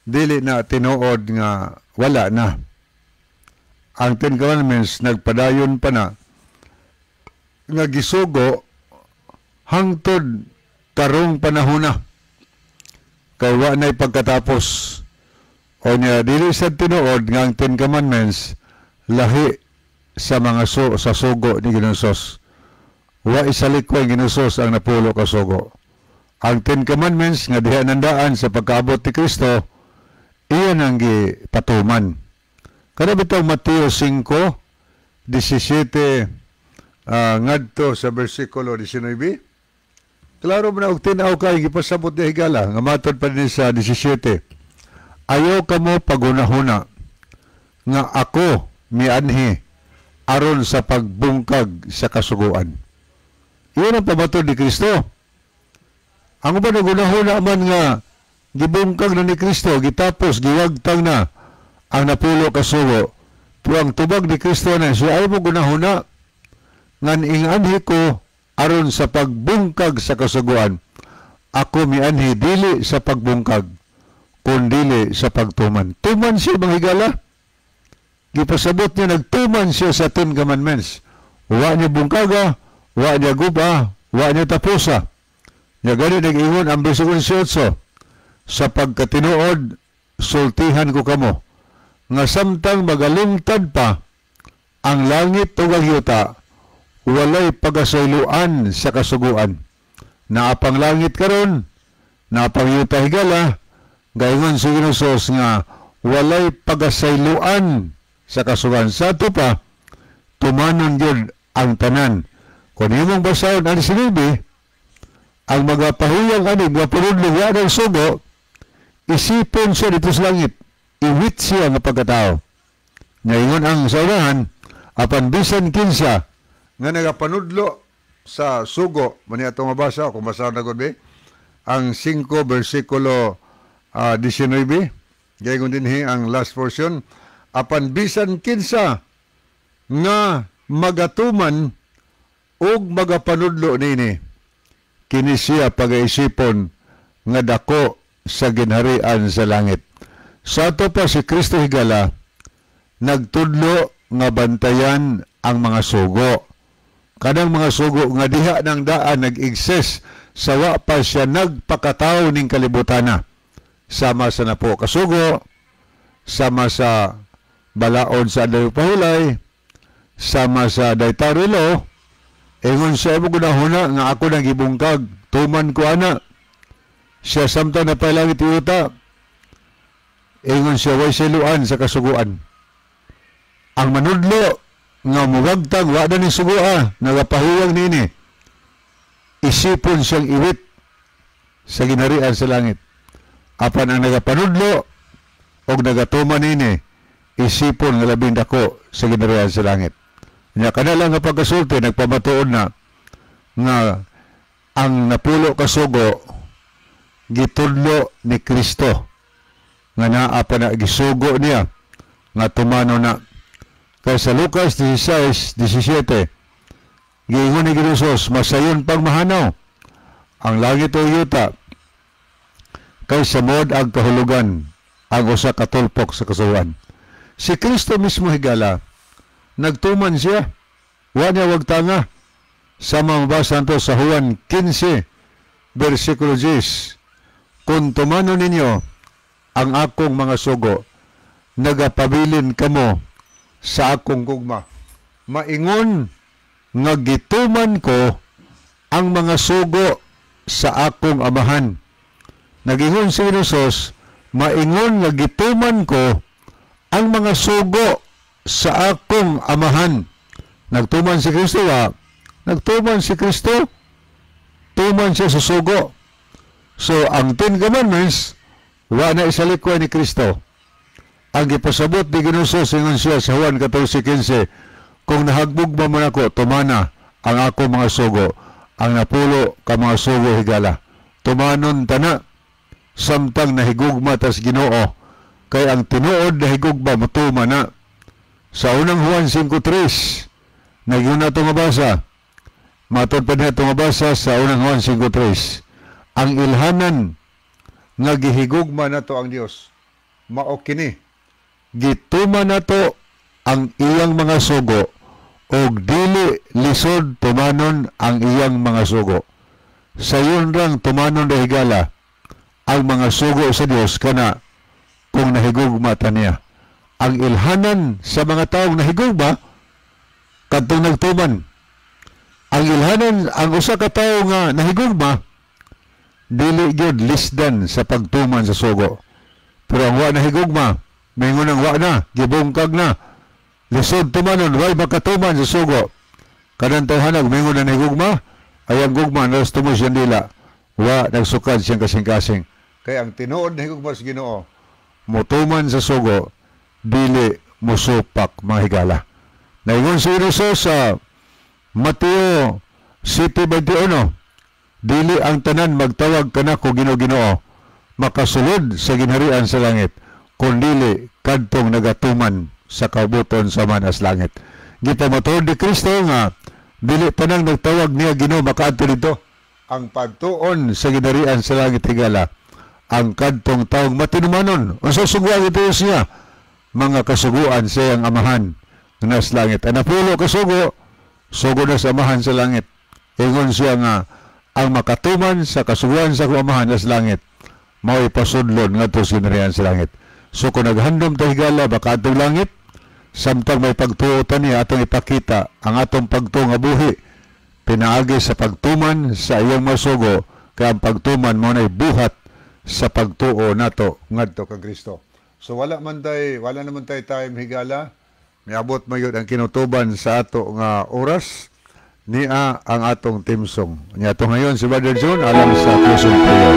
dili na tinuod nga wala na. Ang 10 Commandments nagpadayon pa na nga gisugo hangtod karong panahona. Kay wa na'y pagkatapos. O niya, dili sa tinuod nga ang 10 Commandments lahi sa mga sa sugo ni Ginoong. Wa isalikway Ginoong ang napulo ka sugo. Ang 10 Commandments nga diha nandaan sa pagkaabot ni Kristo, iyan ang gipatuman. Kada bitaw Mateo 5:17 ngadto sa bersikulo 19. Klaro man og tin-aw kay gipasabot ni higala nga matod pa din sa 17. "Ayaw kamo paghunahuna nga ako mianhi aron sa pagbungkag sa kasuguan." Iyon ang pamatod ni Kristo. Ang uban naghunahuna man nga gibungkag na ni Kristo, gitapos, giwagtang na ang napulo ka sugo. Pero ang tubag ni Kristo na siya, "Ayaw mo gunahuna ngan inganhi ko aron sa pagbungkag sa kasuguan. Ako mianhi dili sa pagbungkag, kundili sa pagtuman." Tuman siya, mga higala. Gipasabot niya, nagtuman siya sa 10 Commandments. Wa niya bungkaga, wa niya guba, wa niya tapusa. Nya gani nag-ingon ang bersikulo 18, "Sa pagkatinuod, sultihan ko kamo, nga samtang magalungtad pa ang langit ug ang yuta, walay pagasayloan sa kasuguan." Naapang langit karon, naapang yuta, higala, gaingon si Ginoong nga walay pagasayloan sa kasuguan. Sa ato pa, tumanon gyud ang tanan. Kung imong basahon ang sinibi, ang mga pahuyang ani, mga panudlo ng sugo, isipon siya dito sa langit. Iwit siya nga pagkatao. Ngayon ang sa unahan, "Apan bisan kinsa nga nagapanudlo sa sugo," mani atong mabasa, kung basa na gud ang 5 versikulo 19, gayon dinhi ang last portion, "Apan bisan kinsa nga magatuman ug magapanudlo nini, kini siya pagaisipon nga dako sa ginharian sa langit." Sa ato pa, si Kristo, higala, nagtudlo nga bantayan ang mga sugo. Kanang mga sugo nga diha ng daan nag-exist sa wa pa siya nagpakatao ning kalibutana. Sama sa napulo kasugo, sama sa balaod sa adlaw pahulay, sama sa dietary law, ingon siya, "Mo gunahuna nga ako nang gibungkag, tuman ko ana." Siya samtang naa pa'y langit yuta, ingon siya, way siluan sa kasuguan. Ang manudlo nga muwagtang wa na ni sugua, nagapahuyang nini, isipon siyang iwit sa ginharian sa langit. Apan ang nagapanudlo og nagatuman nini, isipon nga labing dako sa ginharian sa langit. Nya kana lang nga pagkasulti nagpamatuod na nga ang napulo ka sugo gitudlo ni Kristo nga naa pa na, gisugo niya nga tumano na. Kay sa Lucas 16:17, giingon ni Jesus, "Masayon pang mahanaw ang langit o yuta kay samod ang kahulugan ang usa ka tulpok sa kasuguan." Si Kristo mismo, higala, nagtuman siya. Wa niya wagtanga. Sa mabasa nito sa Juan 15, versikulo 10, "Kung tumanon ninyo ang akong mga sugo, nagapabilin kamo sa akong gugma. Maingon nga gituman ko ang mga sugo sa akong Amahan." Nagingon si Jesus, "Maingon nga gituman ko ang mga sugo sa akong Amahan." Nagtuman si Kristo wa? Nagtuman si Kristo. Tuman siya sa sugo. So, ang 10 Commandments, wa na isalikway ni Kristo. Ang gipasabot ni Ginoong, ingon siya sa Juan 14:15, "Kung nahagbog mo nako, tumana ang ako mga sugo," ang napulo ka mga sugo, higala. Tumanon tana samtang nahigugma tas Ginoo, kay ang tinuod na higugma mutuma na. Sa unang Juan 5:3, nagyun na ito mabasa. Matod pa niya ito mabasa sa unang Juan 5:3. Ang ilhanan nga gihigugma nato ang Dios mao kini: gituman nato ang iyang mga sugo, og dili lisod tumanon ang iyang mga sugo. Sayon rang tumanon ra, higala, ang mga sugo sa Dios kana kung nahigugma ta niya. Ang ilhanan sa mga taong nahigugma, kadtong nagtuman. Ang ilhanan, ang usa ka tawo nga nahigugma, dili gyud lisdan sa pagtuman sa sugo. Pero ang wa nahigugma, mingon ang wa na, gibungkag na, lisod tumanon, way makatuman sa sugo. Kanang tawhanag mingon na nahigugma, ay ang gugma naras tumo siyang dila, wa nagsukad siyang kasing-kasing. Kaya ang tinuod na higugma sa Ginoo, motuman sa sugo, dili musupak, mga higala. Naingon si Jesus sa Mateo 7:21, "Dili ang tanan magtawag kanako Ginoo, Ginoo makasulod sa ginharian sa langit, kundili kadtong nagatuman sa kaubuton sa manas langit." Gipamatuod ni Kristo nga dili tanang nagtawag niya Ginoo makaadto dito. Ang pagtuon sa ginharian sa langit, higala, ang kadtong taong matinumanon. Unsa suguan ito siya? Mga kasuguan sa iyang Amahan nga nasa langit. Ang napulo ka sugo, sugo na sa Amahan sa langit. Ingon siya nga ang makatuman sa kasuguan sa akong Amahan sa langit, mao'y pasudlon ngadto sa ginharian sa langit. So kung naghandom ta, higala, baka atong langit, samtang may pagtuo ta niya, atong ipakita ang atong pagtuo nga buhi pinaagi sa pagtuman sa iyang masugo, kay ang pagtuman mo na'y buhat sa pagtuo nato ngadto kang Kristo. So wala naman tay time, higala. Miabot man yun ang kinutuban sa ato nga oras, niya ang atong theme song. Niya to ngayon si Brother John alang sa closing prayer.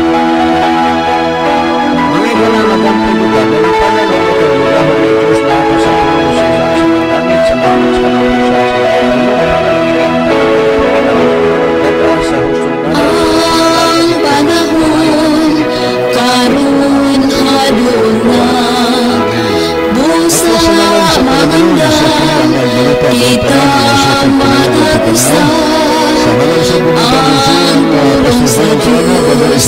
Mga igala, magampo lugar, dalipanan o ito, lugahon ni Diyos na ako sa puno sa isa sa mga langit, sa langit, sa langit, sa sa sa hustong Ang panahon karon hadon na, busa maganda kita matag usa. Sa ngalan sa Bumita Ang pulong sa Diyos.